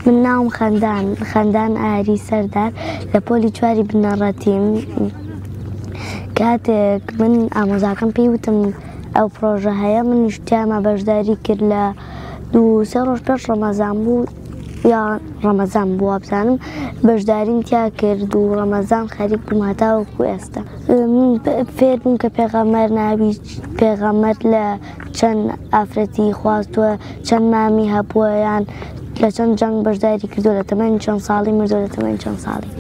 من ناوم خەندان خەندان ئاری سەردار لە پۆلی چواری بنەڕەتیم کاتێک من ئامۆزاکەم پێی وتم ئەو پرۆژە هەیە منیش تیاما بەشداری کرد لە دوو سێ ڕۆژ پێش ڕەمەزان بوو یا ڕەمەزان بوو وابزانم بەشداریم تیا کرد و ڕەمەزان خەریک بووم هەتاوەکو ئێستا من فێر بووم کە پێغەمبەر ناوی پێغەمبەر لە چەند ئافرەتی خواستووە چەند مامی هەبووە یان لە چەند جەنگ بەشداری کردووە لە تەمەنی چەند ساڵی مردووە لە تەمەنی چەند ساڵی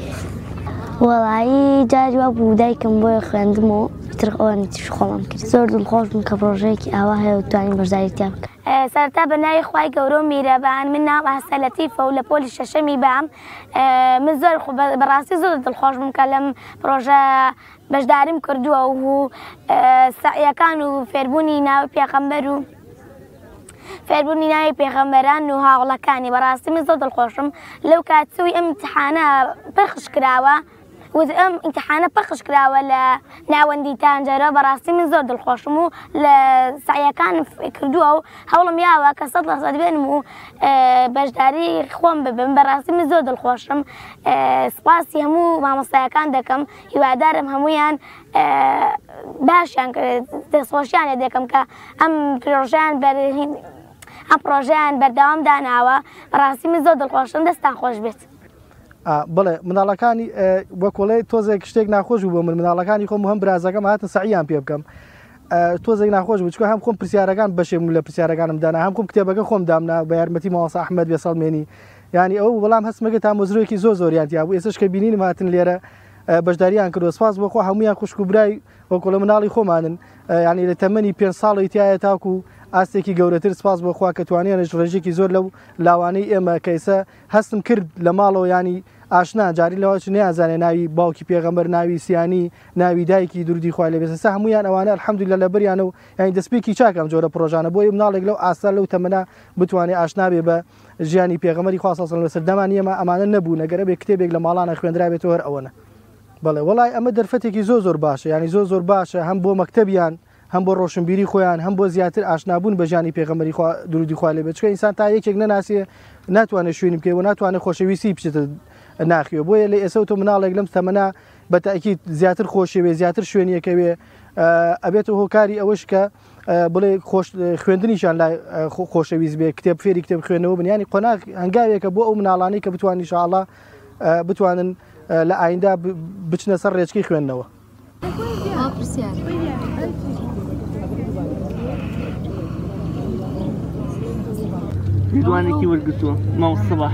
وەڵایی جاری وا بوو دایکم بۆیە خوێندم و ئیتر ئەوانی تریش خۆمم کرد زۆر دڵخۆش بووم کە پڕۆژەیەکی ئاوا هەیە و توانیم بەشداری تیا بکەم. سەرەتا بە ناوی خوای گەورە و میرەبان من ناوم ئاسە لەتیفە و لە پۆلی شەشەمی بام من زۆر بەڕاستی زۆر دڵخۆش بووم کە لەم پڕۆژە بەشداریم کردووە و سەعیەکان و فێربوونی ناوی پێغەمبەر و فێربوونی ناوی پێغەمبەران و هاوڵەکانی بەڕاستی من زۆر دڵخۆشم لەو کاتەوەی ئەم ئیمتیحانە پەخش کراوە وت ئەم ئیمتیحانە پەخش کراوە لە ناوەندی تانجەرە بەڕاستی من زۆر دڵخۆشم و لە سەعیەکانم کردووە و هەوڵم یاوە کە 100% بێنم و بەشداری خۆم ببم بەڕاستی من زۆر دڵخۆشم سپاسی هەموو مامۆستایەکان دەکەم هیوادارم هەموویان باشیان دەستخۆشیان لێ دەکەم کە ئەم پرۆژەیان بەر ئەم پرۆژەیان بەردەوام داناوە بەڕاستی من زۆر دڵخۆشم دەستان خۆش بێت. بڵێ مناڵەکانی وەکۆڵێ تۆزێک شتێک ناخۆش بوو بۆ من مناڵەکانی خۆم هەم برازەکەم هاتن سەعیان پێ بکەم تۆزێک ناخۆش بوو چکە هەم خۆم پرسیارەکان بەشێم لە پرسیارەکانم دانا هەم خۆم کتێبەکە خۆم دامنا بە یارمەتی مامۆستا ئەحمەد بێسەڵمێنی یانی ئەو بەڵام هەستمەکە تامەزرۆیەکی زۆر زۆریان تیا بوو ئێستش کە بینینم هاتن لێرە بەشداریان کردو سپاس بۆ خوا هەمویان خوشک و برای وەکوڵە مناڵی خۆمانن ینی لە تەمەنی پێ ساڵی تایە تاکو ئاستێکی گەورەتر سپاس بۆ خوا کە توانیانش ڕێژێکی زۆر لەو لاوانەی ئێمە کەیسە هەستم کرد لە ماڵەوە ینی ئاشنا جاری لەوەچ نیازانێ ناوی باوکی پێغەمبەر ناوی سیانی ناوی دایکی درودی خوای لێ بێت سە هەمویان ئەوانە الحمدلله لەبەریانە و یانی دەستپێکی چاکە ئەم جۆرە پرۆژانە بۆیە مناڵێک لەو ئاستە لەو تەمەنە بتوانێ ئاشنا بێ بە ژیانی پێغەمبەری خوا صلی اللە سەردەمانی ئێمە ئەمانە نەبوون ئەگەر ئەبێ کتێبێک لە ماڵانە خوێندرابێتەوە هەر ئەوەنە بەڵێ وەڵای ئەمە دەرفەتێکی زۆر زۆر باشە یانی زۆر زۆر باشە هەم بۆ مەکتەبیان هەم بۆ ڕۆشنبیری خۆیان هەم بۆ زیاتر ئاشنابوون بە ژیانی پێغەمبەری خوا درودی خوا لێ بێت چونکە ئینسان تا یەکێک نەناسێ ناتوانێت شوێنی بکەوێت و ناتوانێت خۆشەویستی بچێتە ناخیەوە بۆیە لە ئێسەوە تۆ مناڵێک لەم تەمەنە بە تەئکید زیاتر خۆشەوێ زیاتر شوێنیەکەوێ ئەبێتە هۆکاری ئەوەش کە بڵێ خۆش خوێندنیشان لای خۆشەویست بێ کتێب فێری کتێب خوێندنەوە بن ینی قۆناغ هەنگاوێکە بۆ ئەو مناڵانەی کە بتوان ئینشاءاللە بتوانن لە ئایندا بچنە سەر ڕێچکەی خوێندنەوە. لێدوانێکی وەرگرتووە مامۆستا سەباح.